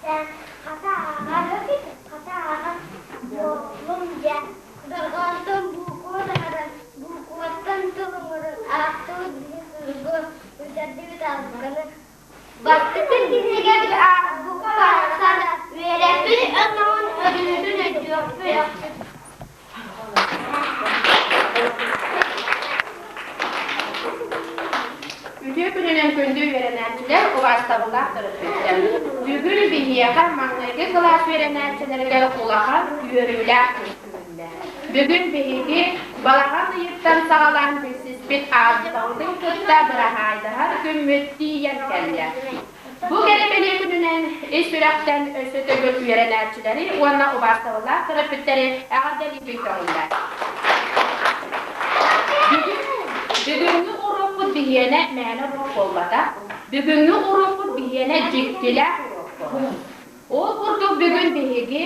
Хата ааҕар, хата ааҕар буоллум дьэ. Дорҕоонтон буукуба таһааран, буукубаттан тыл оҥорон аахтыбыт биһи суругу, бүтэрдибит азбуканы. Бастакы кинигэбит азбука барахсан, үөрэппит өҥөҕүн өрүүтүн өйдүөхпүт. Үтүө күнүнэн күндү үөрэнээччилэр, убаастабыллаах төрөппүттэр! Бүгүн биһиэхэ маҥнайгы кылаас үөрэнээччилэригэр улахан үөрүүлээх күн үүннэ. Бүгүн биһиги балаҕан ыйыттан саҕалаан билсиспит аазбытын кытта быраһаайдаһар күммүт тиийэн кэллэ. Бу кэрэ-бэлиэ күнүнэн ис сүрэхтэн өссө төгүл үөрэнээччилэри уонна убаастабыллаах төрөппүттэри эҕэрдэлиибин көҥүллээ. Бүгүҥҥү уруокпут биһиэнэ мээнэ уруок буолбата. Бүгүҥҥү уруокпут биһиэнэ дьиктилээх уруок буолар. Ол курдук бүгүн биһиги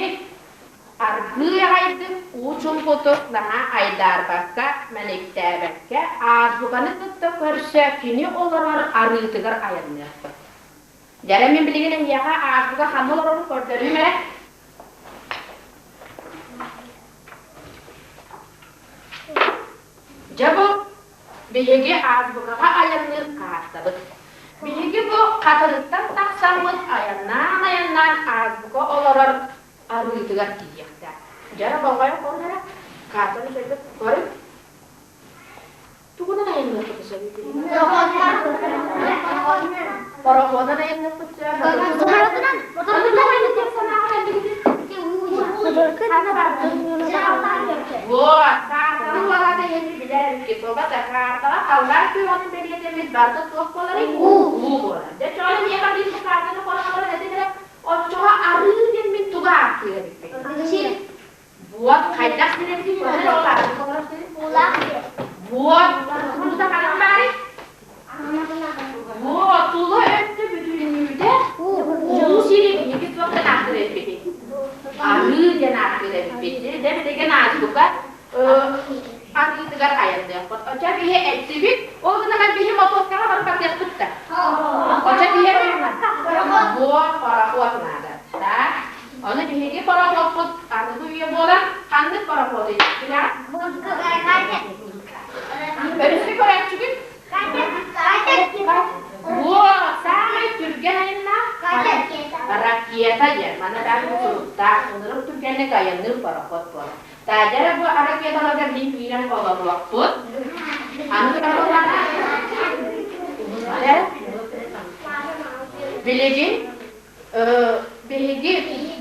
аргыый аҕайдык, уу чуҥкутук наһаа айдаарбакка, мэниктээбэккэ, азбуканы кытта көрсө кини олорор арыытыгар айанныахпыт. Дьэ, мин билигин эһиэхэ азбука ханна олорорун көрдөрүүм эрэ. Дьэ бу биһиги азбукаҕа айанныыр каартабыт. Биһиги бу хатырыктан тахсаммыт айаннаан-айаннаан азбука олорор арыытыгар тиийиэхтээх. Дьэ, болҕойон көрүн эрэ, картаны сөргүт көрүн. Тугунан айанныахпыт сөбүй? Пароходунан айанныахпыт сөп. Вот, картаны уолата иһин билэр эбиккит. Буолбата, картаҕа халлаан күөҕүнэн бэлиэтэммит барыта туох буоларый? Уу буолар. Дьэ, чоҕо миэхэ биир бу картаны көрөн этин эрэ, Оччоҕо арыы диэн мин тугу ааттыыр эбиппин? Буот хайдах сирэбитий? Буот тута ханан баарый? Буот тула өттө бүтүннүүтэ уу сири биһиги туохтан ааттыыр эбиппитий? Арыы диэн ааттыыр эбиппит. Дьэ билигин азбука арыытыгар айанныахпыт. Оччо биһи эттибит, ол гынан биһи мотуоскаҕа барбатыахпыт да. Оччо биһи буор пароход наада. Так. Ону биһиги пароходпут аныгы үйэ буолан ханнык пароходуй? Билэҕит? Өрүскэ көрөөччүгүт? Буо, саамай түргэн айаннаах ракета диэн. Маны даҕаны суруктаах, ынырык түргэнник айанныыр пароход буолар. Таадьара бу ракеталарга мин киирэн олоруохпут. Аны Билигин биһиги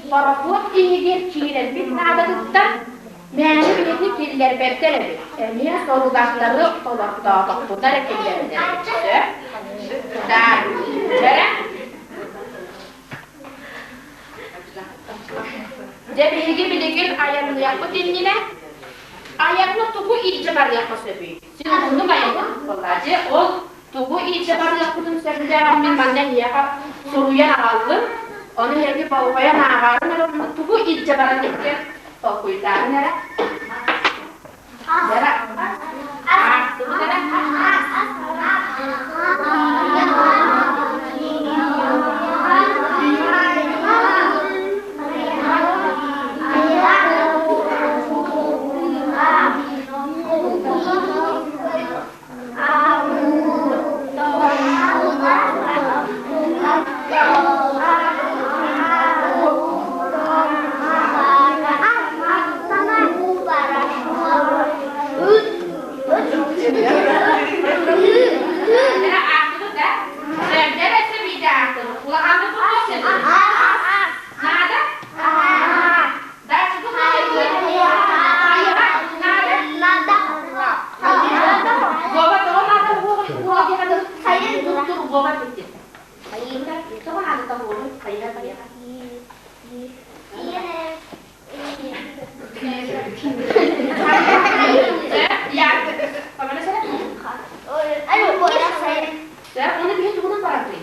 пароход иһигэр киирэрбит наадатыттан мээнэ биһиги киллэрбэттэр эбит. Эмиэ сорудахтары толортоотохпутуна эрэ киллэрэллэр эбит. Сөп? Да. Бэрэ? Дьэ биһиги билигин айанныахпыт иннинэ айаҥҥа тугу илдьэ барыахха сөбүй? Син уһуннук айанныахпыт буоллаа. Дьэ ол тугу илдьэ барыахпытын сөбүлээҕин мин манна эһиэхэ суруйан аҕаллым. Ону эһиги болҕойон ааҕаарын эрэ тугу илдьэ баран икки толкуйдаарын эрэ. Дьэ аахтыбыт эрэ. Оны биһи тугунан барабытый?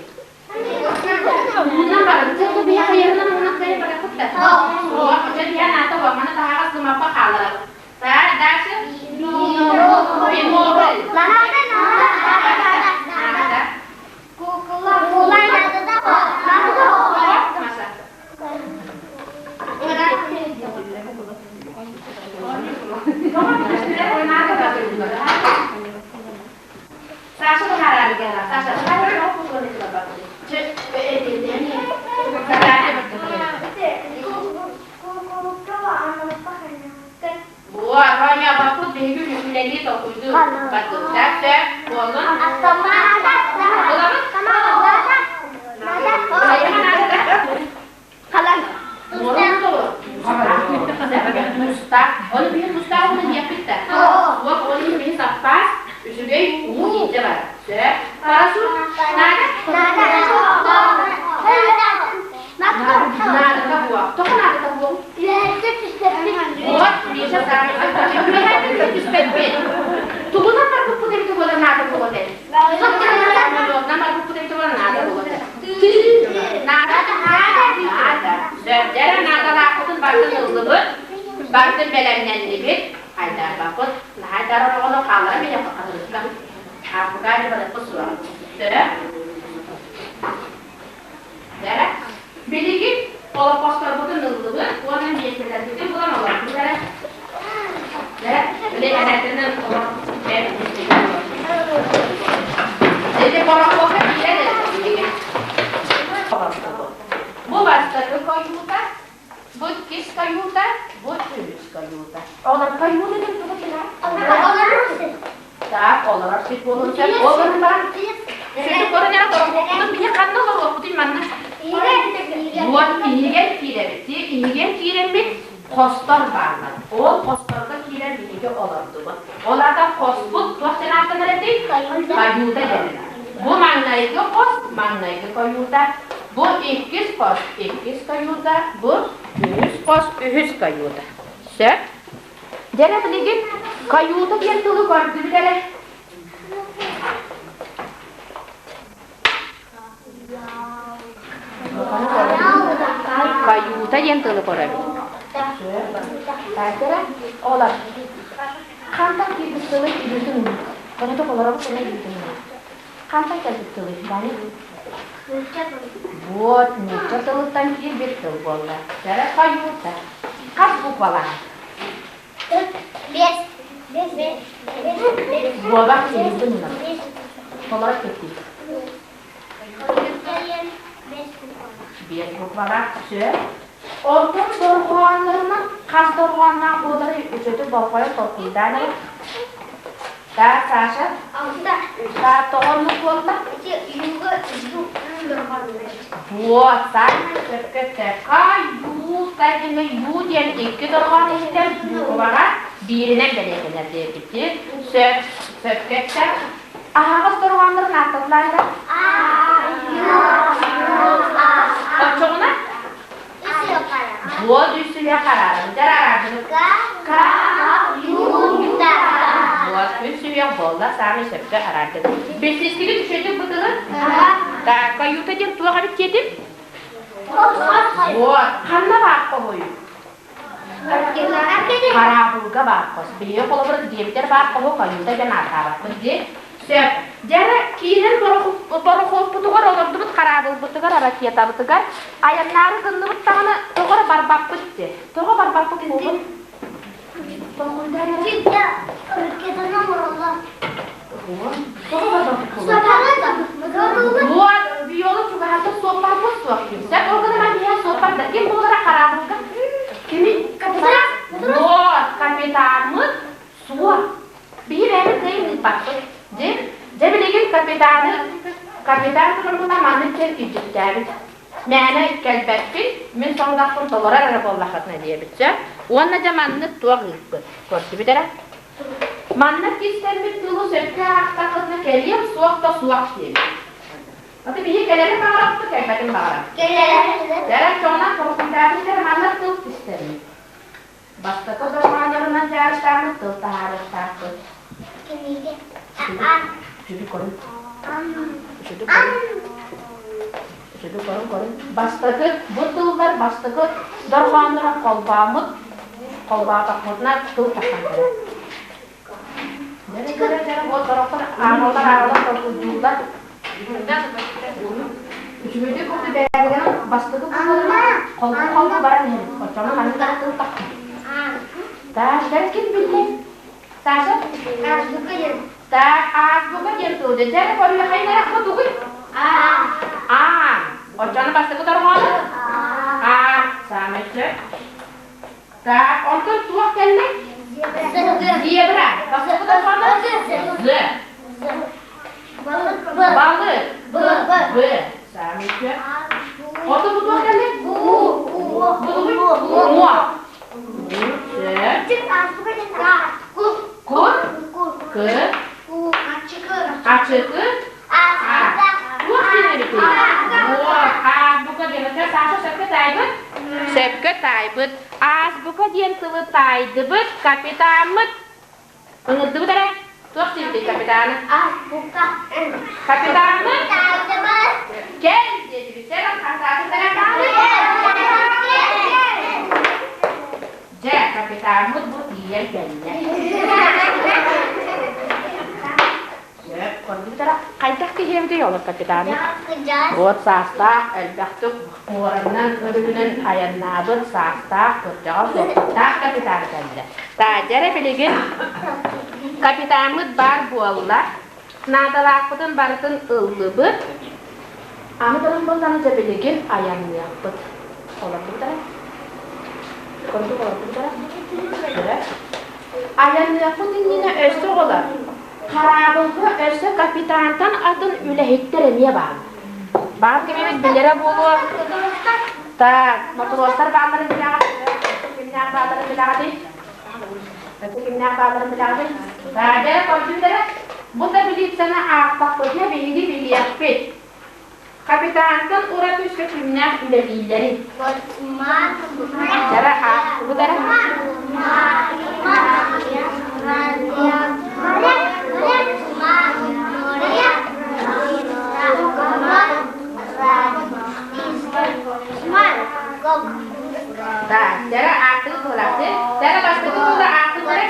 Уунан барабыт. Бу биһи хайырынан уунан кыайан бараппыт да. Очо биһи анаата уомана таһаҕас гымаппа хааларабыт. Дальше. үлэлии толкуйдуу бардыбыта. Сөп, буоллун. Булабыт? Хайаха наадата? Мустаах. Ону биһи мустаах уну диэппит да. Суох, ону биһи саппаас, үчүгэй уу иитэ бар. Сөп. Парашют наада? Наадата буо. Тоҕо наадата буо? Вот, Миша саамай Үөһээттэн түспэппит. Тугунан барбыппыт эбитэ буола наада буолуо этэ. Самолетунан барбыппыт эбитэ буола наада буолуо этэ. Наада, наада. Сөп, наадалаахпытын барытын ыллыбыт, барытын бэлэмнэннибит. Айдарбаппыт, наһаа айдарар оҕону хаалларан биһиэхэ хатырыкка. Арбуга барыппыт суох. Сөп. Дэрэ. Билигин олоппосторбутун ыллыбыт уонна миэстэлэрбитин булан олордубут эрэ. Дэрэ, били эһэтинэн олор Ити борохуока киирэн билигин. Бу бастакы каюта, бу иккис каюта, бу үһүс каюта. Олор каюта диэн тугу тыла? Так, олорор сир буолуон сөп. Ол гынан баран, сүрүн көрөн эрэ борохуоппутун биһи ханна олоруохпутуй манна? Уот иһигэр киирэбит. Иһигэр киирэммит хостор бааллар. Ол хосторго киирэн биһиги олордубут. Ол аата хоспут туох диэн ааттанар этэй? Каюта дэнэр. Бу маҥнайгы хос, маҥнайгы каюта. Бу иккис хос, иккис каюта. Бу үһүс хос, үһүс каюта. Сөп? Дьэ билигин каюта диэн тылы көрдүбүт эрэ. Каюта диэн тылы көрөбүт. Таатара олар. Хантан киирбит тылы илиитин уһун. Конотоп олоробут уна илиитин уһун. Хантан кэлбит тылы, Ваня? Вот, нуучча тылыттан киирбит тыл буолла. Дьэ, каюта. Хас буквалаах? Бес. Бес. Бес. Буолбах илиитин уна. Толору кэптик. Биэс буквалаах. Сөп. Онтон дорҕооннорунан хас дорҕоонноох буолары үчүгэй болҕойон толкуйдаан ыл. Так, Саша? Алта. Так, тоҕо оннук буолла? Ити юга ю дорҕооннор. Вот, самое сөпкө Ка, ю, диэн ю диэн икки дорҕоон иһитэр букваҕа бииринэн бэлиэтэнэр диэбити. Сөп, сөпкө эттэ. Аһаҕас дорҕооннорун ааттатылаайда. А, Ю, Ю, А. Оччоҕуна Вот үсүһэ хараарын дьарараардыбыт. К, Ю, Т. Вот үсүһэ буолла саамай сөпкө араардык. Билсискили үчүгэйдик бытылы? Так, каюта диэн туох эбит диэтим? Вот, ханна баар хоһуй? Хараабылга баар хос. Биһиги холобур диэбитэр баар хоһу каюта диэн ааттаабаппыт дии. Сөп. Дьэ, киирэн борохуоппутугар олордубут хараабылбытыгар, ракетабытыгар айаннаары гынныбыт даҕаны тоҕо эрэ барбаппыт дии. Тоҕо барбаппыт буолбут? Толкуйдаар эрэ. Ракетаны оҥороллор. Тоҕо барбаппыт буолуой? Вот, биолог чугаһата суоппарбыт суох ким. Сөп, ол гынан биһиэхэ суоппардар. Ким буолара хараабылга? Кими? Капитан. Вот, капитаммыт суох. Биһи бэйэбит кыайан ыыппаппыт. Дьэ, дьэ билигин капитаны, капитан туруммута маннык диэн илдьиттээбит. Мээнэ кэлбэппин, мин соҥдохпун толорор эрэ буоллаххытына диэбитчэ. Уонна дьэ маннык туох ыыппыт. Көрдүбүт эрэ. Манна кистэммит тылы сөпкө аахтаххытына кэлиэм суох да суох диэбит. Аты биһи кэлэрин баҕарабыт, кэлбэтин баҕарабыт. Кэлэр чоҕунан толкуйдаабыт манна тыл кистэммит. Бастакы дорҕооннорунан дьаарыстааммыт тыл таһаарыахтаахпыт. Кинигэ. Үчүгэй көрүҥ. Үчүгэй көрүҥ. Үчүгэй көрүҥ көрүҥ. Бастакы бу тыллар бастакы дорҕоонноро холбооммут холбоотохпутуна тыл тахсан кэлэр. Дьэрэ дьэрэ дьэрэ вот сорохтор ааҕаллар ааҕаллар толкуйдууллар. Үчүгэйдик курдук бэрээдэгинэн бастакы буоллаҕына холбуу-холбуу баран иһэбит. Оччоҕуна маннык тыл тахсар. Саша ким биллэ? Саша? Азбука диэн. Так, азбука диэн тыл. Дьэ, көрүөххэ бу тугуй? А. Оччоҕуна бастакы дорҕоону? А. Саамай сөп. Так, онтон туох кэллэ? Зебра. Бастакы дорҕооно? З. Балык. Б. Саамай үчүгэй. Орто бу туох кэллэ? Бу Сөп. Кур. К. Ачыкы. А. Туох диэн эбитий? Вот. Азбука диэн. Саша сөпкө таайбыт? Сөпкө таайбыт. Азбука диэн тылы таайдыбыт, капитаммыт. Ыҥырдыбыт эрэ? Туох диэбитий капитаны? Азбука. Капитаны? Таайдыбыт. Кэл диэтибит. Сэрэн хантаатын эрэ Дьэ, капитаммыт бу тиийэн кэллэ. Сөп, көрдүбүт хайдах киһиэбитий олор капитаны? Вот саастаах, элбэхтик муоранан өрүһүнэн айаннаабыт саастаах, кырдьаҕас уопуттаах капитан кэллэ. Таадьа эрэ билигин капитаммыт баар буолла, наадалаахпытын барытын ыллыбыт. Аны туран буоллаҕына дьэ билигин айанныахпыт. Олордубут эрэ? Курдук олордубут эрэ? Айанныахпыт иннинэ өссө оҕолор хараабылга өссө капитантан атын үлэһиттэр эмиэ баар. Баар кимибит билэрэ буолуо. Так, матростар баалларын билэҕит? Кимнээх баалларын билэҕитий? Өссө кимнээх баалларын билэҕитий? Дьэ, көрдүҥдэрэ, бу таблицаны аахтахпытына биһиги билиэхпит. Капитантан ураты өссө кимнээх үлэлииллэрин. Дара аахтыбыт эрэ. Так, дара аахтыбыт буолаахты. Дара бастакы тылы аахтыбыт эрэ.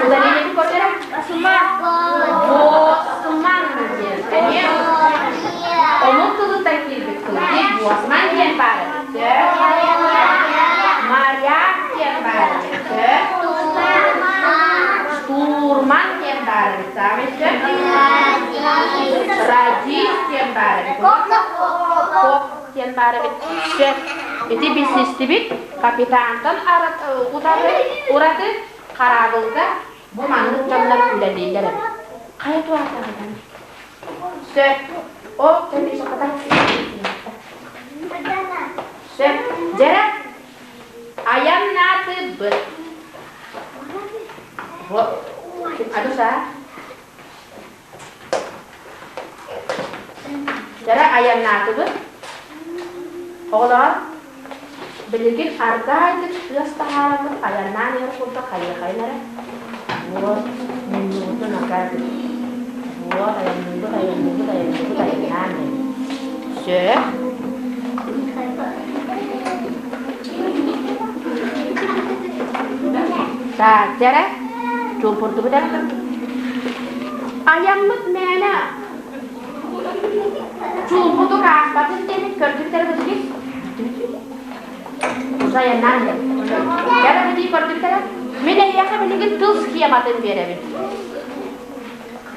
Ударение көрдөрө. Босман диэн. Эмиэ омук тылыттан киирбит тыл. Босман диэн баар эбит. Моряк диэн баар эбит. Штурман диэн баар эбит. Саамай сөп. Радист диэн баар эбит. Кок диэн баар эбит. Сөп. Ити билсистибит. Капитантан утары ураты хараабылга Бу маннык дьоннор үлэлииллэр эбит. Хайа туһатаҕынан? Сөп. Ол кэмиэхэ Сөп. Дьэрэ. Айаннаатыбыт. Адуса. Дьэрэ айаннаатыбыт. Оҕолоор, билигин ардаайдык тыас таһаараммыт айаннаан иһэр курдук хайыахайын эрэ. Вот, муннубутун акаатык. Вот, айанныыбыт, айанныыбыт, айанныыбыт, айаннаан иһэбит. Сөп. Так, дьэрэ, чуумпурдубут эрэ. Айаммыт мээнэ Чуумпутук ааспатын диэбит көрдүбүт эрэ бытыгый? Узайаннаан иһэр. Кэрэ бытыы көрдүбүт эрэ? Мин эйиэхэ билигин тыл схематын биэрэбин.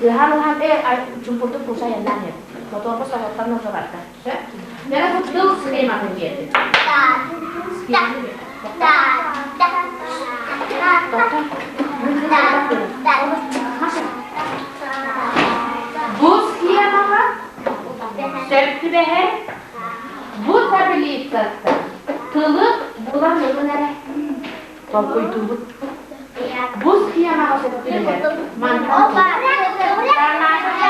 Ыһан ыһан э чуумпурдук узайаннаан иһэр. Моторго соһуттан ылла барда. Сөп? Мэрэ бу тыл схематын биэрдим. Бу схемаҕа сөп түбэһэр бу таблицаттан тылы булан ылын эрэ толкуйдуубут. Бу схемаҕа сөп түбэһэр мантан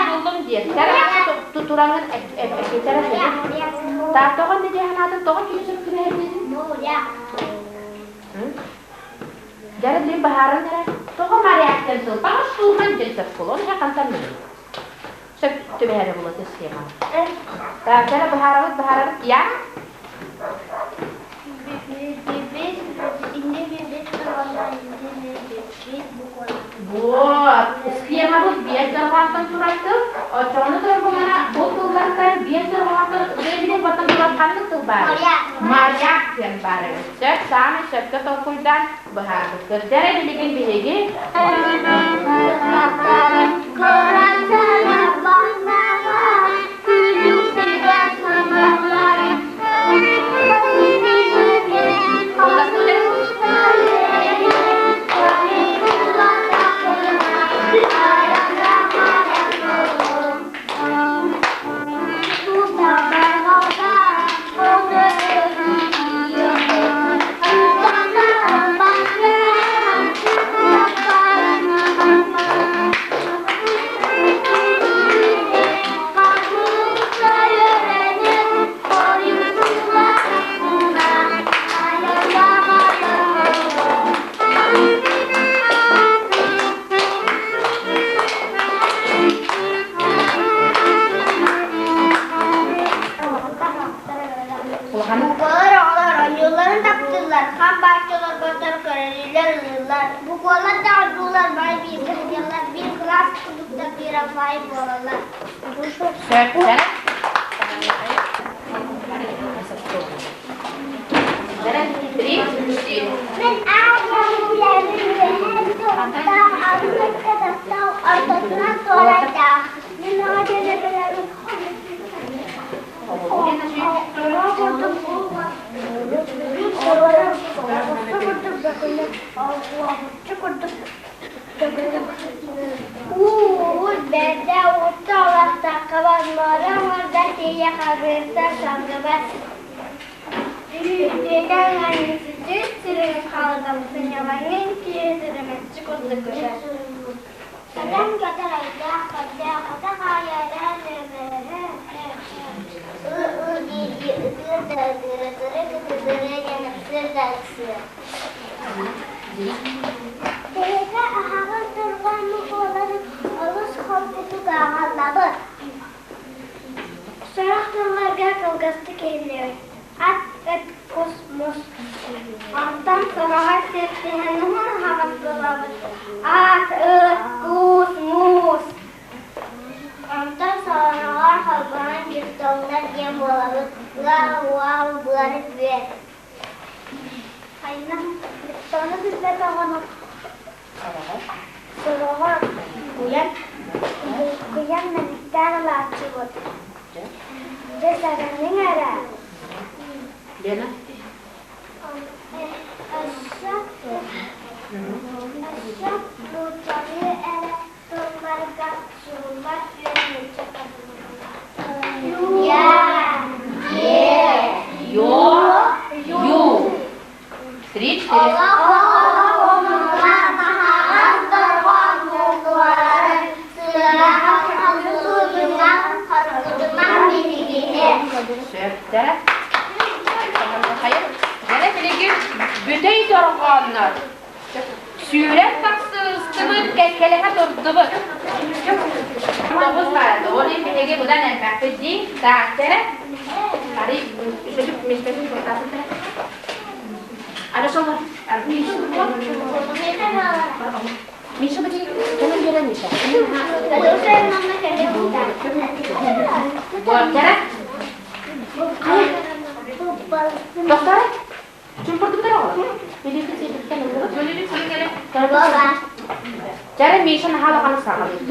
буллум диэн тураҥын эппитэрэ Тоҕо не диэн аатын тоҕо кини сөп түбэһэр диэтин? Дьэ, билин баһааран эрэ, тоҕо моряктан тыл, баҕар штурман диэн сөп буолуо, ол хантан билин. Сөп түбэһэрэ буолуо схема. Так, дьэ, быһаарабыт, быһаарабыт, я? Вот, схемабыт биэс дорҕоонтон турар тыл, оччоҕуна турар бу тыллартан биэс дорҕоонтон билин баттан турар ханнык тыл баар? Моряк диэн баар эбит. Сөп, саамай сөпкө толкуйдаан быһаарбыккыт. Дьэ, билигин биһиги оонньууллар. Буквалар да оонньууллар, бары бииргэ сылдьаллар, биир кылаас курдуктар биир алфавит буолаллар. Сөп. Три, четыре. Мен ортотунан туорайдаах. Мен Уу бэрдэ уутта олохтооххо муора оҥордо тиийэ хабыырта салгыбат Үүтүнэн сирин халытан сынньалаҥын киһи сырымаччы курдук көтөр. Сатан көтөр айдаах көрдөөх атах аайы Ы-ы дии-дии ытыыр да ытыыр, ытырык ытырыа диэн ыксыыр да ыксыыр. Тэһитэ аһаҕас дорҕоону буоларын олус холкутук ааҕаллабыт. Сорох тылларга кылгастык иһиллэбит: ат, ыт, кус, мус. Онтон сороҕор сиэттиһэн уһун аһаҕас буолабыт: ат, ыт, кус, муус. Онтон сороҕор холбоһон дьуптуоҥнар диэн буолабыт: ыал, уол, быар, бүөр. Хайна дьуптуону билбэт оҕону сороҕор буккуйан мэниктээн ылааччыбыт. Дьэ сэрэниҥ эрэ. Лена. Өссө өссө нууччалыы эрэ тылларга суруллар үөн нуучча Ё, ю. Три, четыре. Сөптө. Дьэ, билигин бүтэй дорҕооннор Сүүрэн тахсыыстыбыт, кэккэлэһэ турдубут. Тоҕус баата, ол иһин биһиги быдан элбэхпит дии. Так, чэ. Арый, үсөтүк миэстэтин куртасын Ара солор. Миша, бу кэлэн биэрэн Миша. Буолтара. Доктор, Чара Миша наһаа улаханы саҕалыыр.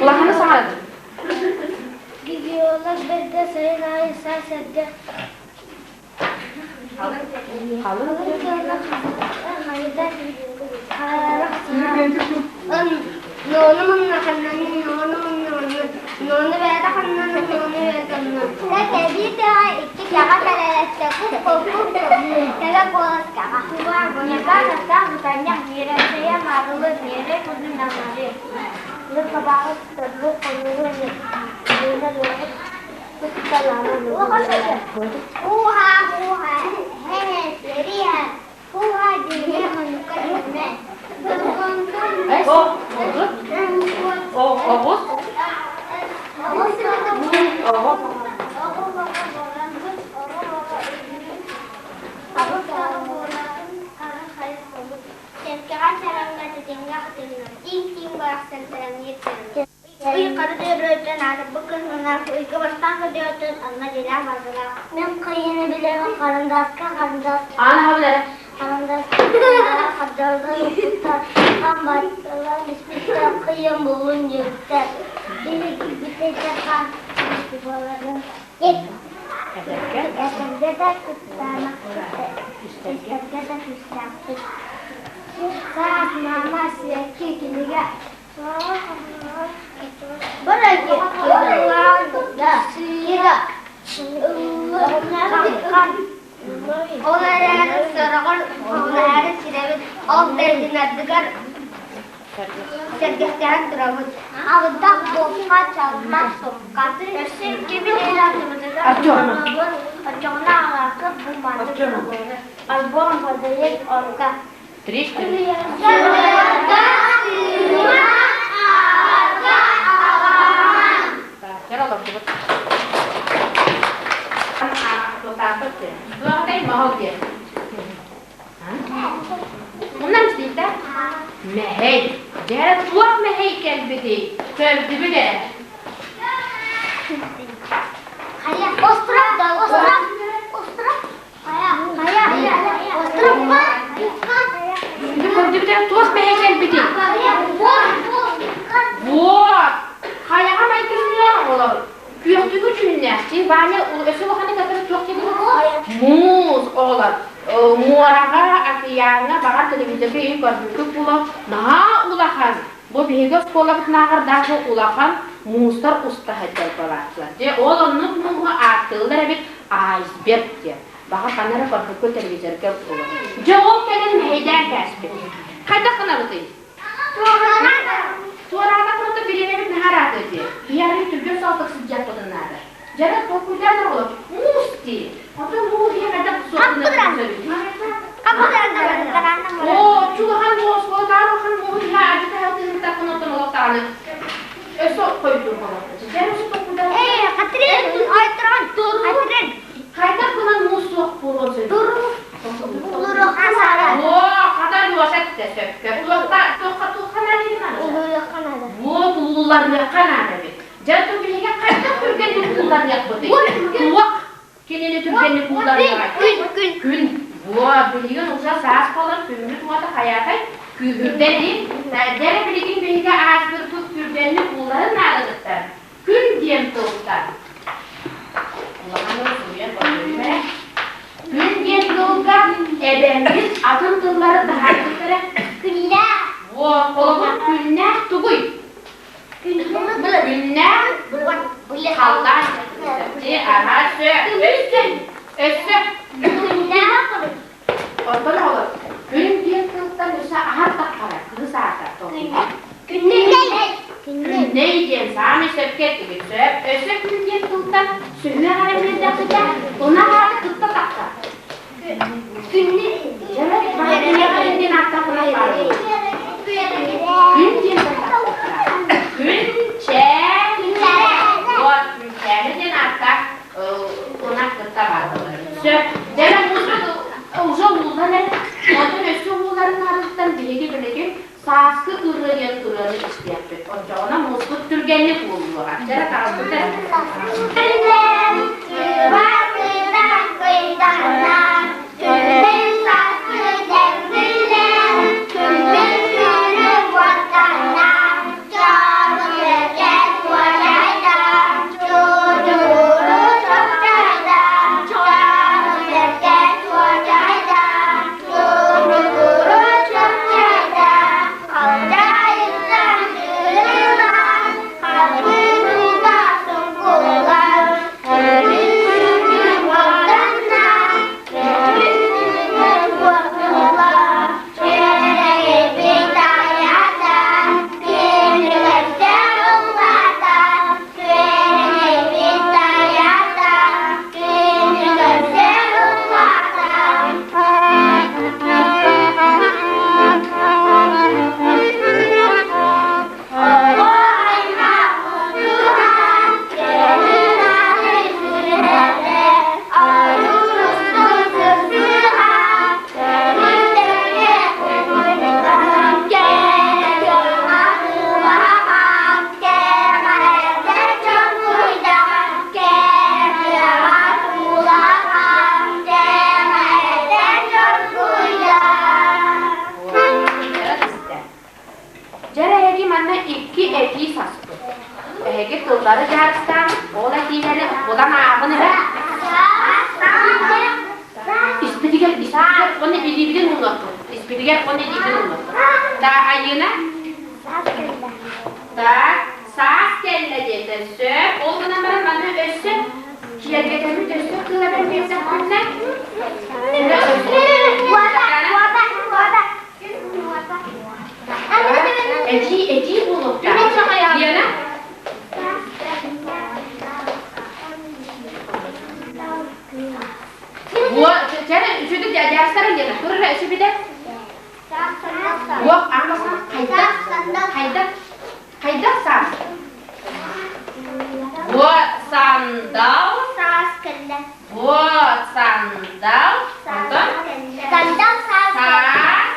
Улаханы саҥарар. Гигиолог бэрдэ сайын аайы саас эрдэ Оҕус. Оҕус. Ый хара дөрүөтэн аатырбыт кыһыннаах ыйга бастаан көрдөөтөн онно дьиэлээх барбылаах. Мен кыйыны билэбин харандааска харандаас Аана хабылара. харандаас хардарга укпуттар хан батталар испиттэр кыйын буллун диэбиттэр. Биһиги бүтэйдэхха буоларын Эдэргэ. этэргэ да куттаанахпыт истэргэ да күүстээхпит. Саас маама сиэкки кинигэ Ол эрээри сороҕор хоһулаһары сирэбит, ол бэрдин ардыгар сэргэстэһэн турабыт. Абыдах буокка чалма сукка. Өссө иккибит Артем. Оччоҕуна аҕаакка бу маннык Альбом подарит Ольга. Три, четыре. Оннан истийтэ? Мэһэй. Дьэ, туох мэһэй кэлбитий? Көрдүбүт ээ. Остров, остров, остров. Көрдүбүт туох мэһэй кэлбитий? Вот! Хайаҕа майгынныах оҕолор. Күөхтүгү түүннээх. Чи Ваня өссө улаханы кытары туох диэн Муус оҕолор. Муораҕа, океаҥҥа баҕар телевизорга үй көрбүккүт буолуо. Наһаа улахан. Бу биһиги оскуолабытынааҕар даже улахан муустар уста сылдьар буолааччылар. Дьэ, ол оннук мууһу ааттыыллар эбит айсберг диэн. Баҕар ханна эрэ көрбүккүт телевизорга буолуо. Дьэ, ол кэлэн мэһэйдээн кээспит. Хайдах гынабытый? Туораабат бириэмэбит наһаа ыраатыа дии. Биһиэхэ түргэн соҕотох сылдьыахпытын наада. Дьэ, толкуйдаан оҕолор, муус дии. Оттон муус иһэ хайдах Оо, чулахан муус, олотаар улахан мууһу иһэ адьы таһалтыһыттаххын оттон олохтааны өссө хойдур болот. Дьэ, өссө толкуйдаан. Ээ, Катрин, айтран, Катрин. Хайдах гынан муус суох буолуон сөбүй? Оо, хата Леша эттэ сөпкө. Туохха, туохха, туохха наада наада? Вот уулларыахха наада эбит. Дьэ, ту биһиги хайдах түргэнник уулларыахпытый? Туох кинини түргэнник уулларыаҕай? Күн, күн. Күн. Вот, билигин уже саас буолан күммүт уота хайаатай күүһүрдэ дии. Дьэ, билигин биһиги ааспыппыт түргэнник уулларын наадатыттан. Күн диэн тылтан. Улахан суруйан көрдөрүмэ. Күн диэн тылга эбэммит атын тыллары таһаарбыттара. Күннээх. Вот, холобур, күннээх тугуй? Күннээх халлаан. Дьэ, аһаа, сөп. Өссө, өссө. Күннээх. Онтон оҕолор, күн диэн тылтан өссө аһар таххара, кыыс аата толкуйдуур. Күннэй. Күннэй диэн саамай сөпкө эттигит сөп. Өссө күн диэн тылтан сүһүөх эрэ биэрдэххитэ, ынах аата кытта тахсар. Күннэй. Диэн ааттаах ынах баар Күн диэн Күн чээн вот күнчээни диэн ааттаах ынах кытта баар буолар. Сөп. Дьэ муусук уже ууллан эрэ. Онтон өссө уулларын арыттан биһиги билигин сааскы ырыа диэн ырыаны истиэхпит. Оччоҕуна мууспут түргэнник ууллуоҕа. Дьэ таҕыспыт эрэ. Дьэ эһиги манна икки этии саспыт. Эһиги тыллары дьаарыстаан, ол этиилэри булан ааҕын эрэ. Испитигэр, испитигэр уонна илиибитин уунуохпут. Испитигэр уонна илиибитин уунуохпут. Да, Айыына? Так, саас кэллэ диэтэ сөп. Ол гынан баран манна өссө киэргэтэммит өссө тыл эбэн биэрдэхпитинэ Этии, этии буолуохтаах. Лена? Вот, чэ, үчүгэй. дьаарыстара диэн турара өсүбүтэ. Уох аамасан хайдах хайдах хайдах саас? Вот сандал. Саас кэллэ. Вот сандал. Онтон? Сандал саас. Саас.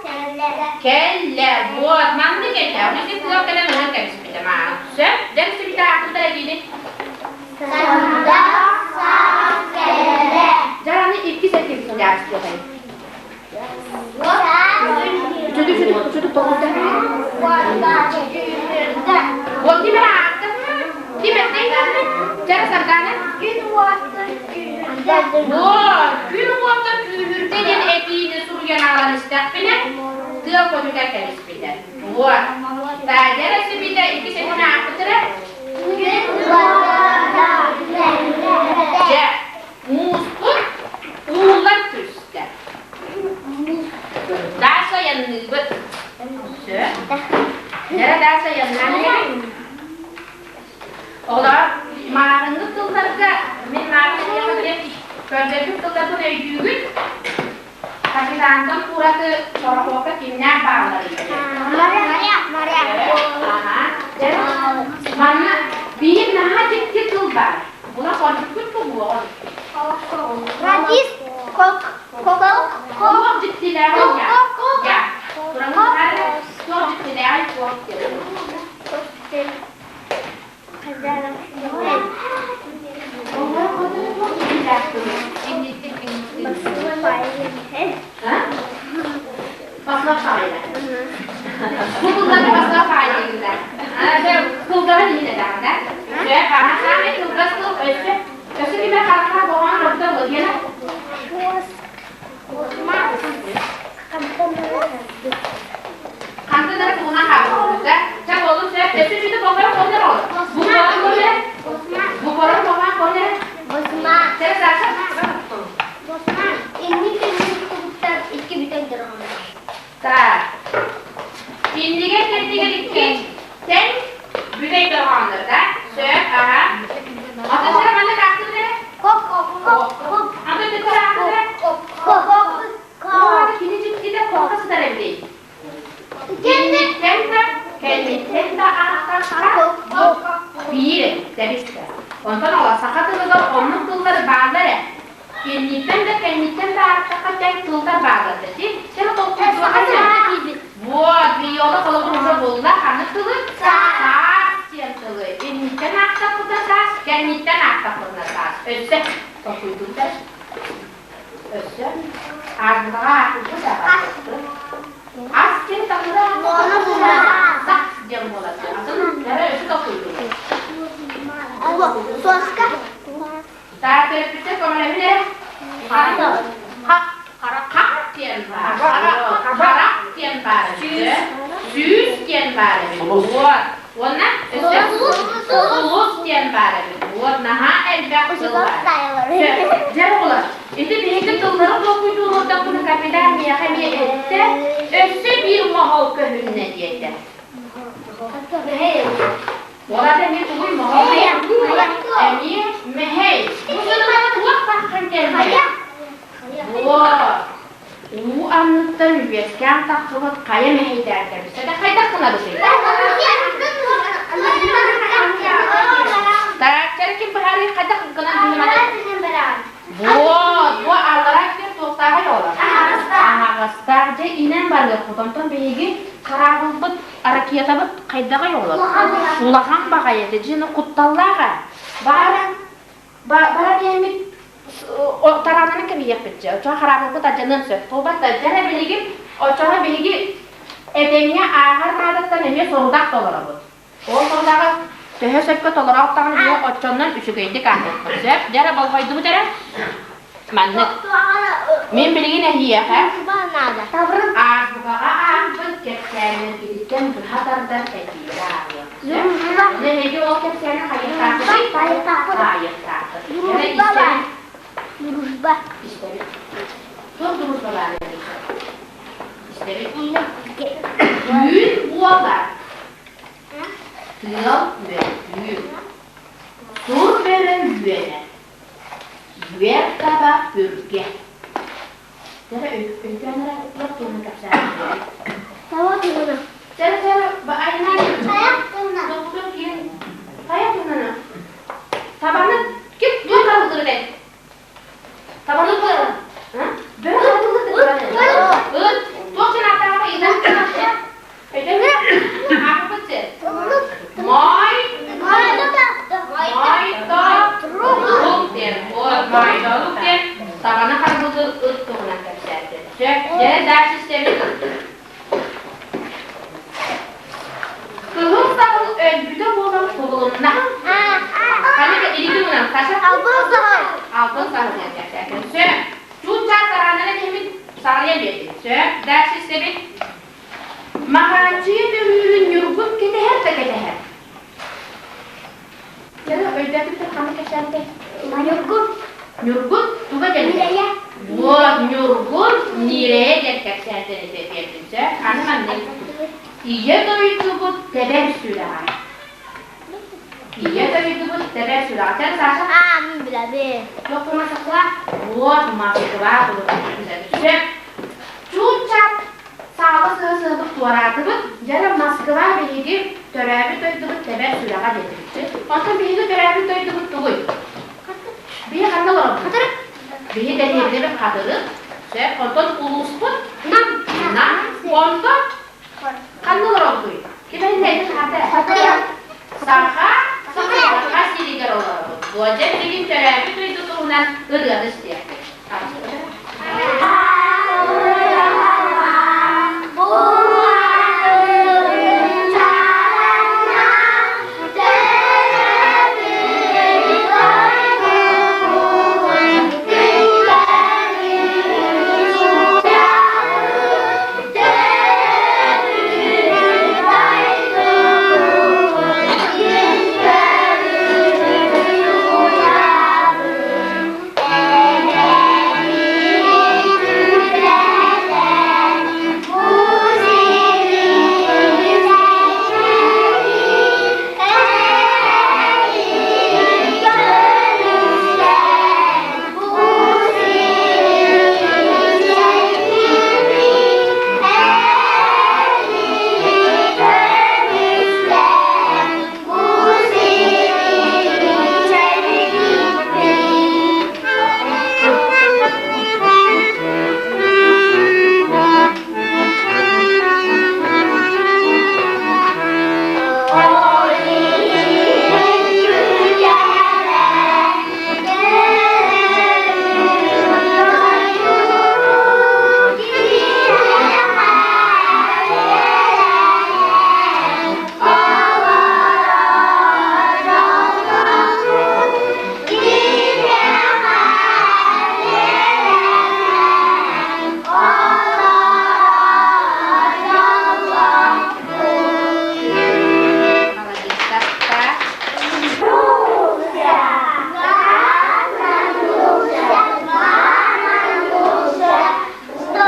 Кэллэ. Кэллэ. Вот маннык этэ. Ону ити тыал кэлэн ылан кэбиспитэ мааны. Сөп. Дьэн сүбүтэ аатыттара диини. Сандал саас кэллэ. Дьараны иккис этим дьаарыстыахай. Чөтү чөтү чөтү тоҕута. Вот ким эрэ аатта. Ким эттэй? Дьара Сардаана. Күн уота күүһүрдэ. Вот, күн уота күүһүрдэ диэн этиини суруйан аҕалан истэхпинэ, тыал көтүтэн кэбиспитэ. Вот. Таадьара сибитэ икки сэтин аахпытыра. Күн уота күүһүрдэ. Дьэ, мууспут ууллан түстэ. Даша айанныыбыт. Сөп. Дьэ, Даша айаннаан иһэбит. Оҕолор, мааҕыҥҥы тылларга мин мааҕын диэн көрдөрбүт тылларбын өйдүүгүт? Капитантан ураты сорохуокка кимнээх баалларый? Дьэ, манна биир наһаа дьикти тыл баар. Була хордуккут буолуоҕун. Радист, кок, кок, Туох дьиктилээҕий я? Я. Тураммыт туох дьиктилээҕий туох диэн. Бу тыллары басла файлыгында. Тылдарын иһин этэҕин, да? Саамай кылгас тыл өссө өссө кимэ харахха боҕоон ордо буолуона. Хантан эрэ тугунан хаалбыта. Чэ буолун сөп. Өссө сүтэ болҕойон конер ол. Бу корон конер. Бу корон болҕойон конер. Чэ Саша. Так. Иннигэр кэннигэр икки тэҥ бүтэй дорҕооннор да? Сөп, аха. Атын сара маннык аахтыбыт эрэ? Атын төттөрү аахтыбыт эрэ? Кини дьиктитэ куоха сытар эбитий. Кэнниттэн да, кэнниттэн да аахтахха биир тэбистэ. Онтон ола саха тылыгар оннук тыллар бааллар ээ. Кэнниттэн да кэнниттэн да аахтахха тэҥ тыллар бааллар да. Сен толкуйдуохха Вот, Виола холобур уже булла ханнык тылы? Саас диэн тылы. Инниттэн аахтахпытына саас, кэнниттэн аахтахпытына саас. Өссө толкуйдуур Өссө аазбытаҕа аахпыппыт аҕаспыт. Ас диэн таһыра сах диэн буолар. Атын эрэ өссө толкуйдуур. Соска. Таа төрөппүттэр көмөлөһүн эрэ. Хах хах диэн баар. Харах диэн баар эбит. Сүүс диэн баар эбит. Вот. Уонна өссө сулус диэн баар эбит. Вот наһаа элбэх тыл баар. Дьэ оҕолор, ити биһиги тыллары толкуйдуулурдахпына капитан миэхэ эмиэ эттэ, өссө биир моһол көһүннэ диэтэ. Уолата эмиэ тугуй моһол эмиэ мэһэй. Бу сырылаҕа туох таххан кэллэ? Вот. Уу анныттан үөскээн тахсыбыт хайа мэһэйдээн кэбистэ да хайдах гынабытый? Тарааччары ким быһаарыы хайдах гынан быһыманы? Вот, бу аллараа ким туохтааҕый оҕолор? Аһаҕастаах. Дьэ инэн барыахпыт. Онтон биһиги хараабылбыт, ракетабыт хайдаҕый оҕолор? Улахан баҕайы этэ. Дьэ, кутталлаах ээ. Баара Бара диэммит тараананы кэбиһиэхпит дьэ. Оччоҕо хараабылбыт алдьаныан сөп. Буолбат да, дьэ билигин оччоҕо биһиги этэҥҥэ ааҕар наадаттан эмиэ сорудах толоробут. Ол сорудаҕы төһө сөпкө толороохтоҕун биһиги оччоннон үчүгэйдик ааһыахпыт сөп. Дьэ эрэ болҕойдубут эрэ. Маннык. Мин билигин эһиэхэ азбукаҕа аахпыт кэпсээннэргититтэн быһа тардан этиилэри ааҕыам. Эһиги ол кэпсээни хайыахтаахпытый? Хайыахтаахпыт. Дружба. Истэбит. Туох дружба баар Истэбит. Түүн буолар. Тыал үөттүүр. Сур бөрө үөнэ. Үөр таба үргэ. Дьэ, өйдөөн эрэ туох туһунан кэпсээн Таба туһунан. Чэ, чэ, айнаан Тайах туһунан. Толкуйун киин тайах туһунан. Табаны ким туох харбылыр этэй? Табаны туох? Бөрө харбылыр Ыт. Туох санаатааҕа ыйытан Өйдөмө? Аахпыт сир. Моой. Моойто. Рук диэн. Моойторук диэн табаны харбылыр ыт туһунан кэпсээтэ. Чэ, дьэ, дальше истэбит. Кыһыл саһыл өлбүтэ буолан кубулунна. Ханнык илии туһунан Саша? Алтын саһыл. Алтын саһыл диэн кэпсээтин. Сөп. Чуут-чаат тарааннара киһибит саҕалыйан биэрдин. Сөп. Дальше истэбит. Маҕааччыйа төрүүрүн Ньургун кэтэһэр да кэтэһэр. Дьэ, өйдөөтүктэр ханнык кэпсээбитэй? Ньургун. Ньургун туга диэн? Ньирэйэ. Вот, Ньургун ньирэйэ диэн кэпсээнтэн этэ биэрдим, сөп. Аны маннык. Ийэ дойдубут тэбэр сүрэҕэ. Ийэ дойдубут тэбэр сүрэҕэ. Чэ, Саша? Аа, мин билэбин. Туох Москва? Вот, Москва Сөп. Чуут-чаат саала сыа-сыабыт туораатыбыт. Дьэ, Москва биһиги төрөөбүт дойдубут тэбэр сүрэҕэ диэтибит. Онтон биһиги төрөөбүт дойдубут тугуй? Биһи ханна олоробут? Хатырык. Биһи дэриэбинэбит Хатырык. Сөп. Онтон улууспут? Нам. Нам. Онтон ханна олоробутуй? Ким этин хата? Хатырык. Саха Саха сиригэр олоробут. Буодьа билигин төрөөбүт дойду туһунан ырыаны истиэхпит. Молодец. Так.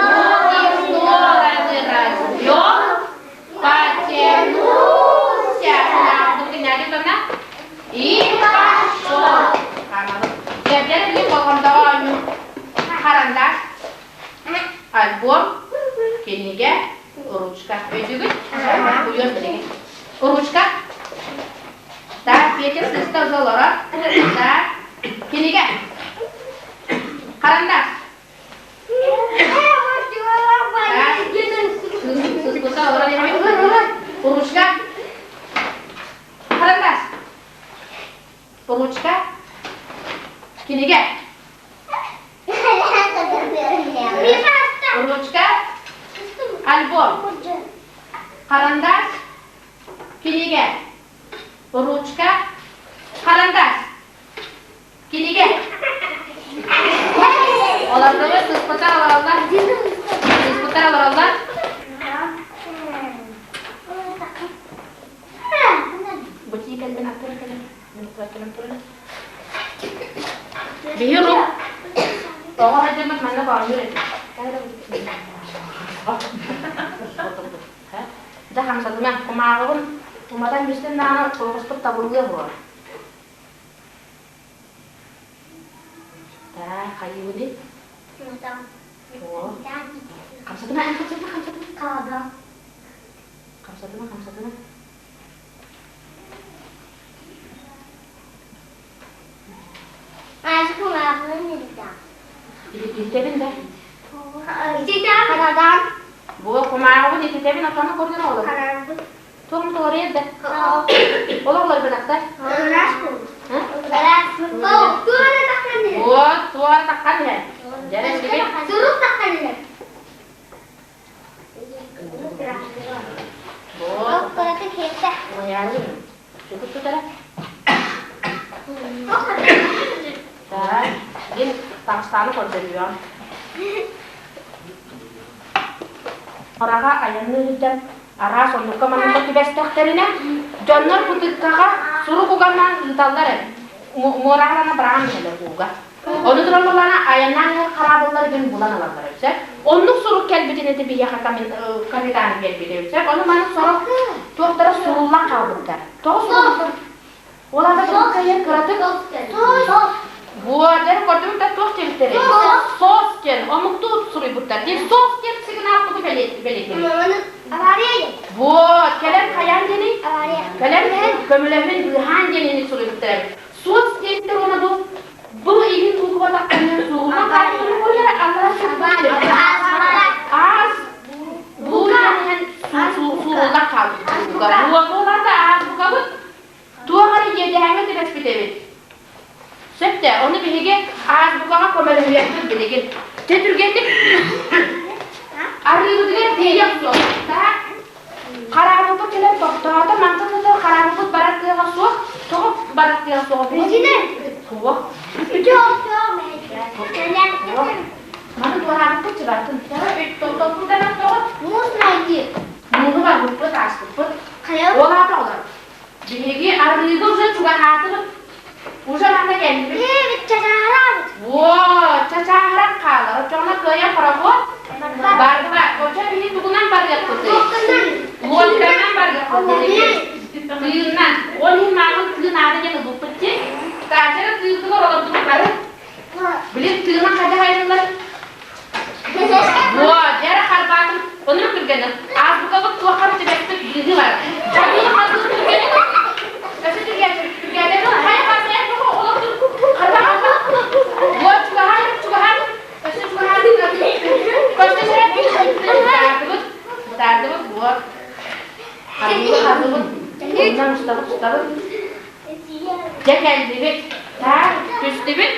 Ноги в стороны развел, потянулся. И пошел. Дьэбдэр били болҕомтоҕо оонньуу. Харандаш, альбом, кинигэ, ручка. Өйдүүгүт? Уйуон билигин. Ручка. Так, Петя сыста уже олорор. Так, кинигэ. Харандаш. Так, сыспыта олорор Ручка. Харандаш. Ручка. Кинигэ. Ручка. Альбом. Карандаш. Кинигэ. Ручка. Карандаш. Кинигэ. Олордубут, сыспыттар олороллор. Сыспыттар олороллор. Бутии кэллин аттара кэлин. Биһи рук тоҕо сылдьаммыт манна оонньуур этим. Дьэ хамсатыма, кумааҕыбын уматан бүстэн даҕаны куоҕуспут табыллыа буолар. Таа, хайыыбыный? Хамсатыма, хамсатыма, хамсатыма. Хамсатыма, хамсатыма. Ититэбин да. Бу кумааҕыбын ититэбин отону көрдүн оҕолор. Туом толоруйар да. Ол оҕолор бынахтар. Вот, туора таххан иһэр. Дьэрэ сибит. Сурук таххан иһэр. Вот. Тутара. Так, дин таҥастааны көрдөрүөм. Хораҕа айанныы сылдьан араас оннукка манныкка түбэстэхтэринэ, дьоннор бутыркаҕа сурук уганнаан ыыталлар эбит. Муораҕалана быраҕан иһэллэр ууга. Ону туран буоллаҕына айаннаан иһэр хараабыллар күн булан ылаллар эбит. Оннук сурук кэлбитин ити биһиэхэ капитан биэрбит эбит. Ону маны сорох туохтара суруллан хаалбыттар. Тоҕо суруллубуттар? Ол аата кыайан кыратык Буодер көрдүм да туох диэбиттэрий? Сос диэн омуктуу суруйбуттар. Диэн сос диэн сигнал тугу бэлиэтиир? Вот, кэлэн хайаан диэний? Кэлэн көмөлөһүн быыһаан диэн суруйбуттар эбит. Сос диэбиттэр уонна бу бу иһин буукубатахтарынан суругунан хаалбытын буолара аллара Аас бу иһэн сууруллан хаалбыт. Буолата азбукабыт туох эрэ иэдээҥҥэ түбэспит эбит. Сөп да, ону биһиги азбукаҕа көмөлөһүөхпүт билигин. Чэ түргэнник арыыбытыгар тиийэх суох. Хараабыппыт кэлэн тохтоото, мантан сытар хараабыппыт барар кыаҕа суох. Тоҕо барар кыаҕа суох? Суох. Маны туораабыппыт чыбартын. Толкуйданан тоҕо? Муус найти. Мууһу барбыппыт, ааспыппыт. Ол аата олор. Биһиги арыыга уже чугаһаатыбыт. Уже манна кэллибит. Эбит чачаарабыт. Вот, чачааһыран хаалар. Оччоҕуна кыайан пароход барба. Оччо биһи тугунан барыахпытый? Лодканан барыахпытый. Тыыннан. Ол иһин мааҕын тыын аада диэн ылбыппыт дии. Таачара тыыбытыгар олордубут бары. Билин тыынан хайдах айанылар? Вот, дьэрэ харбаатым. Ону түргэнин. Азбукабыт туохха түбэспит быыһы бар. Чабыыны харбыыр түргэнин. Өссө түргэн түргэнин. Хайа харбайан тоҕо олордун. Харбаҕа. Вот, чугаһаан, чугаһаан. Өссө чугаһаан. Көстө сэрэ. Бытаардыбыт. Бытаардыбыт, вот. Харбыыр харбыбыт. Оннан устабыт, устабыт. Дьэ кэллибит, таах түстүбүт.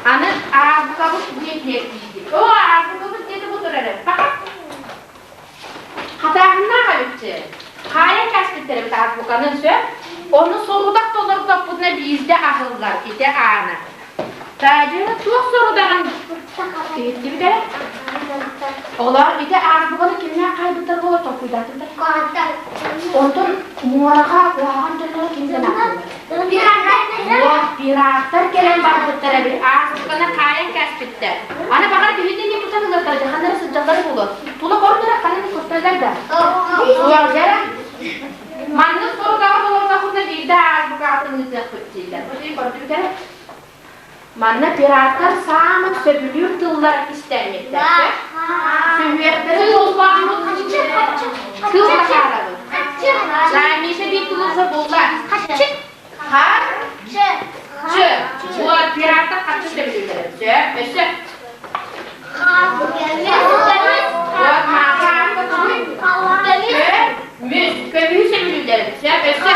Аны азбукабыт диэн тиийдик. Оо, азбукабыт диэти бу турар эбит. Хатааһыннаах эбитчи. Хаайан кээспиттэр эбит азбуканы сөп. Ону сорудах толордохпутуна биирдэ аһыллар ити аана. Таадьы туох сорудаҕын иһиттибит эрэ? Оҕолоор, ити азбуканы кимнээх хаайбыттар буола толкуйдаатыҥдар? Онтон муораҕа куһаҕан дьоннору ким гынааттылар? Пираттар кэлэн барбыттар эбит, азбуканы хаайан кээспиттэр. Аны баҕар биһиги эмиэ тутан ылыахтара, дьаханнара сылдьаллара буолуо. Тула кордура ханан кутталлар да. Суох дьара. Маннык сорудаҕы толордохпутуна биирдэ азбукаҕытын ыытыахпыт дииллэр. Бу көрдүбүт эрэ. Манна пираттар саамай сөбүлүүр тыллара кистэммиттэр. Сүһүөхтэри толбооммут тыл таһаарабыт. Миша биир тылы булла. Харчы. Вот, пираттар харчы сөбүлүүллэр. Сөп, өссө. Вот, маха Көмүс, көмүһү сөбүлүүллэр. Сөп, өссө.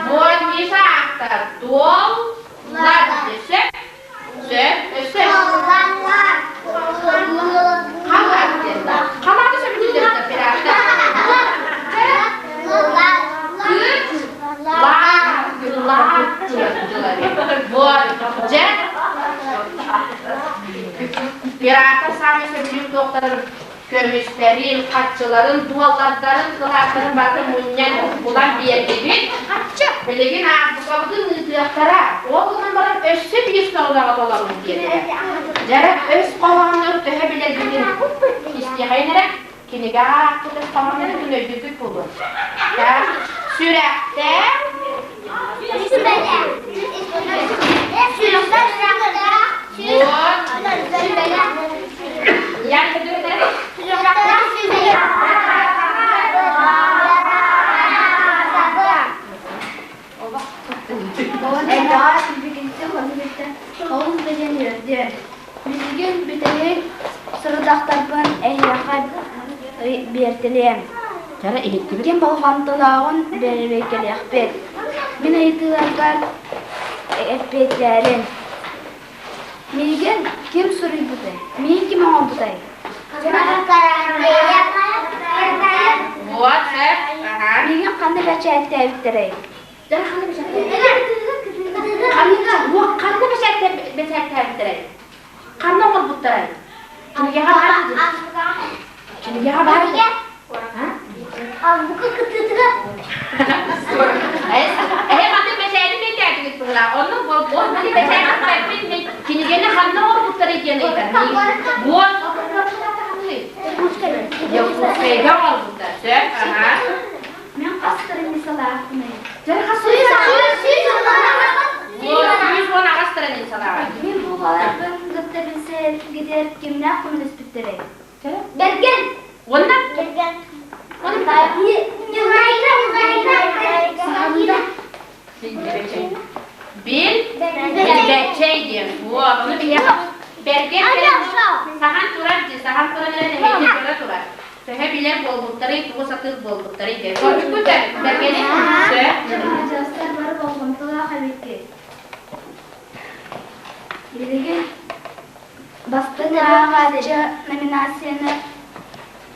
Вот, Миша аахтар. Туол, лад, сөп. Сөп, өссө. Халаат диэн. Халааты сөбүлүүллэр пираттар. Кыт, лаат, лаат Вот, дьэ, пираттар саамай сөбүлүүр туохтарын көмүстэрин, харчыларын, дуоллардарын, кылааттарын барытын мунньан булан биэрдибит. Билигин азбукабытын ыытыахтара. Ол гынан баран өссө биир сорудаҕы толорун диэтилэр. Дьэ, өс хоһооннору төһө билэрбитин истиэхэйин эрэ. Кинигэ аахпыт өс хоһооннорун өйдүүргүт буолуо. Сүрэхтээх Вот. кэлбиттэн олус да диэн үөрдүм. Билигин бүтэһик сорудахтарбын эһиэхэ биэртэлиэм. Кэрэ иһиттибит. Ким болҕомтолооҕун бэрэбиэркэлиэхпит. Мин ыйытыыларбар эппиэттээрин. Миигин ким суруйбутай? Миигин ким оҥорбутай? Вот, сөп. Ага. Миигин ханна бэчээттээбиттэрэй? Ханна Ханна ханна бэчээттээбиттэрэй? Ханна оҥорбуттарай? Кинигэҕэ баар Кинигэҕэ баар Азбука кытыытыгар. Эһэ маннык бэчээти бэчээтигит быһылаах. Онно бу бэчээти кинигэни ханна оҥорбуттарый диэн ыйытар. Буон Якутскайга оҥорбуттар. Сөп, аха. Мен хас страницалаахпыный? Дьэ хас 118 страницалааҕа. Мин букваларбын кытта билсэргитигэр кимнээх көмөлөспүттэрэй? Бэргэн! Уонна? Бэргэн. Бил Билбэччэй диэн. Вот, ону биһиэхэ Бэргэн сахан турар дии, сахан туран эрэ нэһиэккэ көрө турар. Төһө билэр буолбуттарый, тугу сатыыр буолбуттарый диэн. Көрбүккүт да Бэргэни? Сөп. Дьастар бары болҕомтолоох эбиккит. Билигин бастыҥ ааҕааччы номинацияны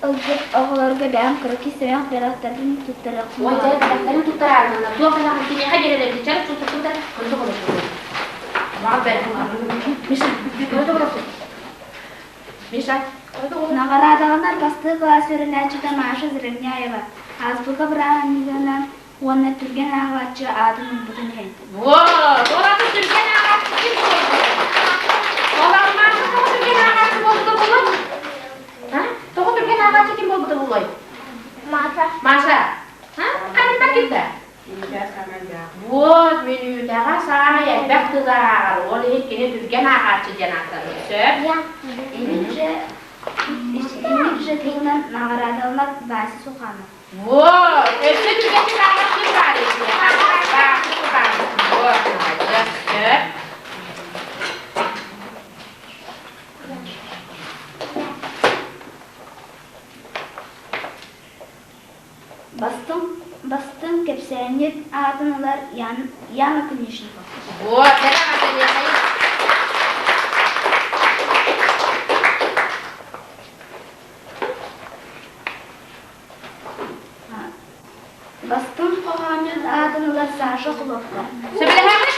ылбыт оҕолорго бэйэм кыракый сэмэх бэлэхтэрбин туттарыахпын Ой, дьэ, бэлэхтэрин туттараары туох бэлэҕин кимиэхэ биэрэлэрин чэр туттарбыта көрдө олорсун. Миша, көрдө олорсун. Миша, Наҕараадаланар бастакы кылаас үөрэнээччитэ Маша Заровняева Азбука бырааһынньыгынан уонна түргэн ааҕааччы аатын ылбытын иһин. Вот, ол аты түргэн ааҕааччы ким буолбута? Ол Маша тоҕо түргэн ааҕааччы буолбута буолуой? А? Тоҕо түргэн ааҕааччы ким буолбута буолуой? Маша. Маша. А? Ханна китта? Вот, мүнүүтэҕэ саамай элбэх тылы ааҕар, ол иһин кини түргэн ааҕааччы диэн ааттанар. Сөп? Имидже тылынан наҕараадаланар Вася Суханов. Вот, өссө түргэнник ааҕар ким баар эбит? Вася Суханов. Вот, молодец. Сөп. Бастыҥ, бастыҥ кэпсээнньит аатын ылар Яна Книжников. Вот, кэрэ аҕата Бастыҥ хоһоонньут аатын ылар Саша Хлопков. Сөбүлэһэҕит?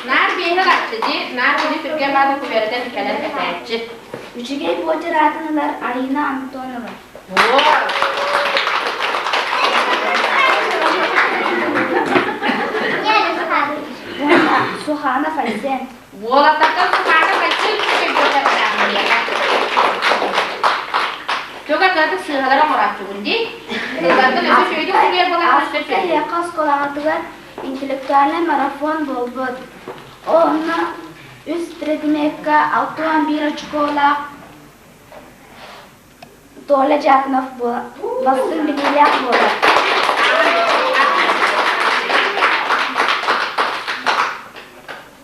Наар биэһэ лапчы дии, наар били түргэн баада күбэрэтэн кэлэн этээччи. Үчүгэй буочар аатын ылар Арина Антонова. Уонна Суханов Айсен. Уолаттартан Суханов Айсен үчүгэй буочардаах диэхэ. Туга кыратык сыыһалара оҥорааччыгын дии. Тылларгын өссө үчүгэйдик суруйар буолан өссө үчүгэй. Эһиэхэ оскуолаҕытыгар интеллектуальнай марафон буолбут. Онно үс предмекка 61 очколаах Толя Дьяконов бастыҥ билиилээх буолар.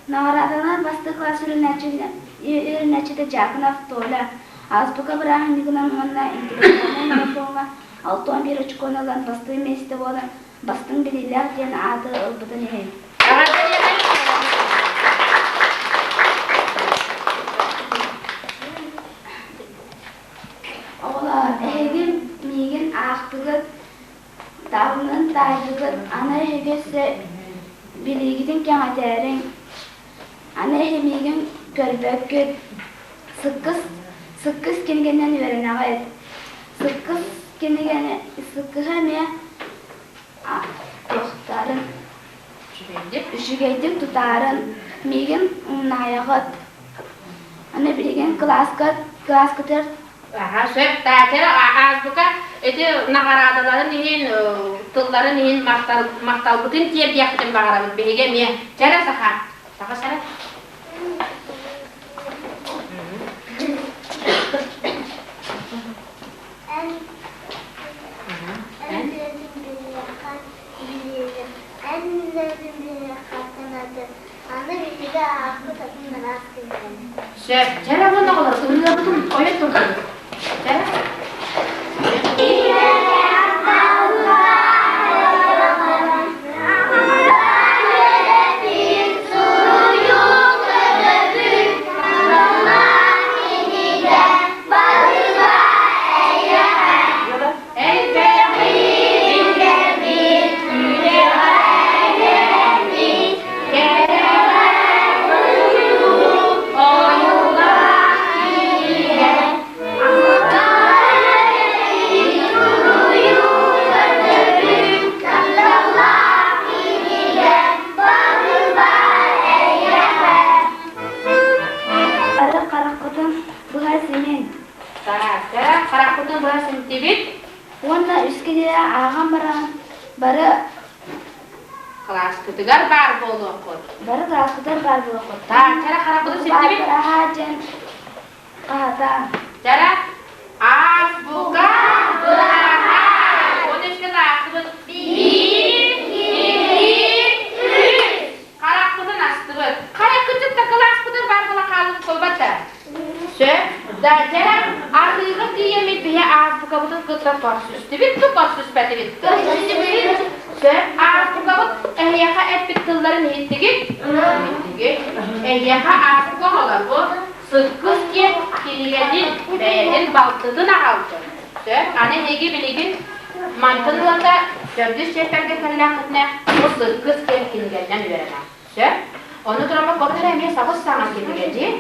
Наҕараадаланар бастакы кылаас үөрэнээччитэ Дьяконов Толя Азбука бырааһынньыгынан уонна интеллектуальнай марафоҥҥа 61 очкону ылан бастыҥ миэстэ буолан бастыҥ билиилээх диэн ааты ылбытын иһин. Оҕолоор, эһиги миигин аахтыгыт, табыҥын таайдыгыт, аны эһиги өссө билиигитин кэҥэтээриҥ, аны эһи миигин көрбөккүт, сыккыс, сыккыс кинигэнэн үөрэнэҕит, сыккыс кинигэни, сыккыһы эмиэ туохтарын үчүгэйдик тутаарын миигин умнаайаҕыт. Аны билигин кылааска кылааскытыгар Аха, сөп, таачара азбука ити наҕараадаларын иһин, тылларын иһин махталбытын тиэрдиэхпитин баҕарабыт биһиги эмиэ. Чэрэ саха. Саха сара. Эн эн билиэхэ билиэхэ эн кинигэбитин биһиэхэ атын Аны биһиги аахпыт атын араас кинигэни. Сөп. Чэрэ уонна оҕолор ырыабытын ойон турдубут. Чэрэ. Ары хараххытын быһа симин. Харахпытын быһа симтибит. Уонна үс кинигэ ааҕан баран бары Кылааскытыгар баар буолуоххут. Бары кылааскытыгар баар буолуоххут. Так, чара харахпытын симтибит. Баар диэн хаһатаан. Чара азбука быраһаай. Уонна үскэ таахтыбыт. Биир, икки, үс. Харахпытын астыбыт. Хайа кырдьык да кылааспытыгар баар буола хаалбыт буолбат да? Сөп. Да, дьэ, арыыга тиийэммит биһи азбукабытын кытта көрсүстүбүт да көрсүспэтибит. Сөп. Азбукабыт эһиэхэ эппит тылларын иһиттигит? Иһиттигит. Эһиэхэ азбука оҕолорбут Сыккыс диэн кинигэтин бэйэтин балтытын аҕалбыт. Сөп. Аны эһиги билигин мантан ылата төрдүс чиэппэргэ кэллэххитинэ бу Сыккыс диэн кинигэннэн үөрэнэҕит. Сөп. Ону тураммыт хоту эрэ эмиэ сабыс-саҥа кинигэ дии.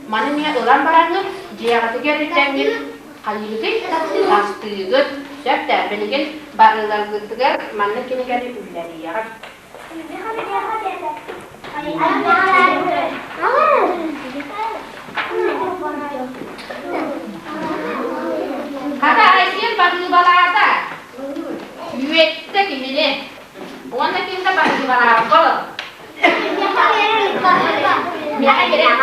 Маны эмиэ ылан бараҥҥыт, дьиэҕитигэр илдьэҥҥит хайыыгытый? Тастыыгыт. Сөп да, билигин барыларгытыгар маннык кинигэни үллэриэҕим. Хата Айсен баһыыбалаата. Үөттэ киһини. Уонна ким да баһыыбалаабат. Миэхэ керек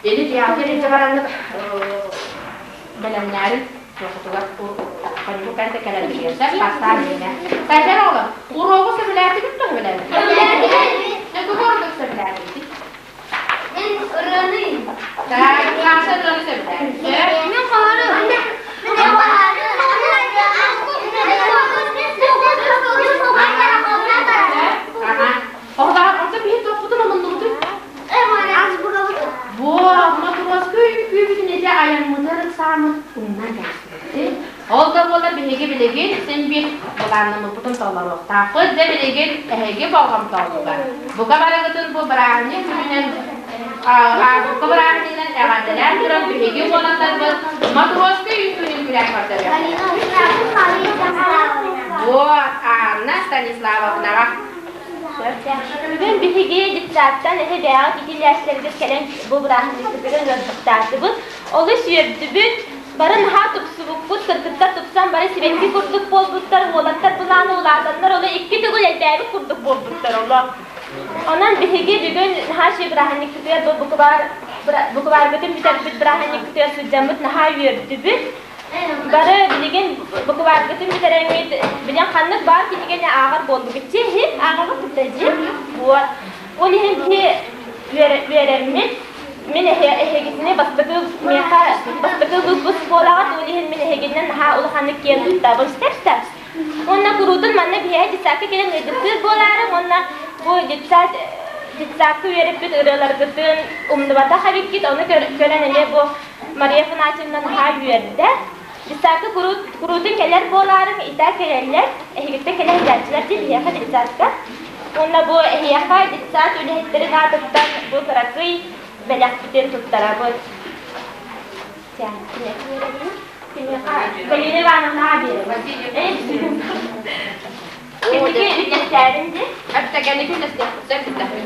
Или театр илдьэ бараннык бэлэмнээрин туохутугар хоньку кэнтэ кэлэн биэрсэр бастаан иһинэ. Тайдар оҕолор, уруогу сөбүлээтигит да сөбүлээтигит? Тугу ордук сөбүлээтигит? Мен ырыаны. Так, Саша ырыаны сөбүлээтигит. Мен хоһору. Мен хоһору. Оҕолоор, онто биһи туохпутун умуннубутуй? Бу мотуруоска үҥкүүбүтүн ити айаммытын ыксааммыт умнан кэбиспиппит. Ол да буоллар биһиги билигин син биир былааннаммыппытын толоруохтаахпыт. Дьэ билигин эһиги болҕомтоҕутугар. Бука барыгытын бу бырааһынньык күнүнэн бука бырааһынньыгынан эҕэрдэлээн туран биһиги уолаттарбыт мотуруоска үҥкүүнүн күрээн көрдөрүөхтэрэ. Вот Анна Станиславовнаҕа. Бүгүн биһиги детсадтан эһэ бэйэҕит иитиллээччилэргит кэлэн бу бырааһынньыкпытыгар ыалдьыттаатыбыт. Олус үөрдүбүт, бары наһаа тупсубуппут, кыргыттар тупсан бары сибэкки курдук буолбуттар, уолаттар былааны улаатаннар оло икки төгүл элбээбит курдук буолбуттар оло. Онон биһиги бүгүн наһаа үчүгэй бырааһынньыкпытыгар бу букубаар букубаарбытын бүтэрбит бырааһынньыкпытыгар сылдьаммыт наһаа үөрдүбүт. Бары билигин букубааргытын бүтэрэммит, билэн ханнык баар кинигэни ааҕар буоллугут дии, ааҕаҕыт кытта дии. Вот. Ол иһин биһи үөрэммит, мин эһигитини бастакы миэхэ бастакы выпуск буолаҕыт, ол иһин мин эһигинэн наһаа улаханнык киэн туттабын истэрсэ. Уонна куруутун манна биһиэхэ детсадка кэлэн ыалдьыттыыр буолаарыҥ уонна бу детсад детсадка үөрэппит ырыаларгытын умнубатах эбиккит, ону көрөн эмиэ бу Мария Афанасьевна наһаа үөрдэ. Детсадка куруутун кэлэр буолаарыҥ, итаа кэлэллэр, эһигиттэн кэлэ сылдьааччылар дии биһиэхэ детсадка. Уонна бу эһиэхэ детсад үлэһиттэрин аатыттан бу кыракый бэлэхпитин туттарабыт. Галина Ивановна биэрэбит. Кэнники үллэстээрин дии. Эптэ кэнники үллэстиэхпит сөп.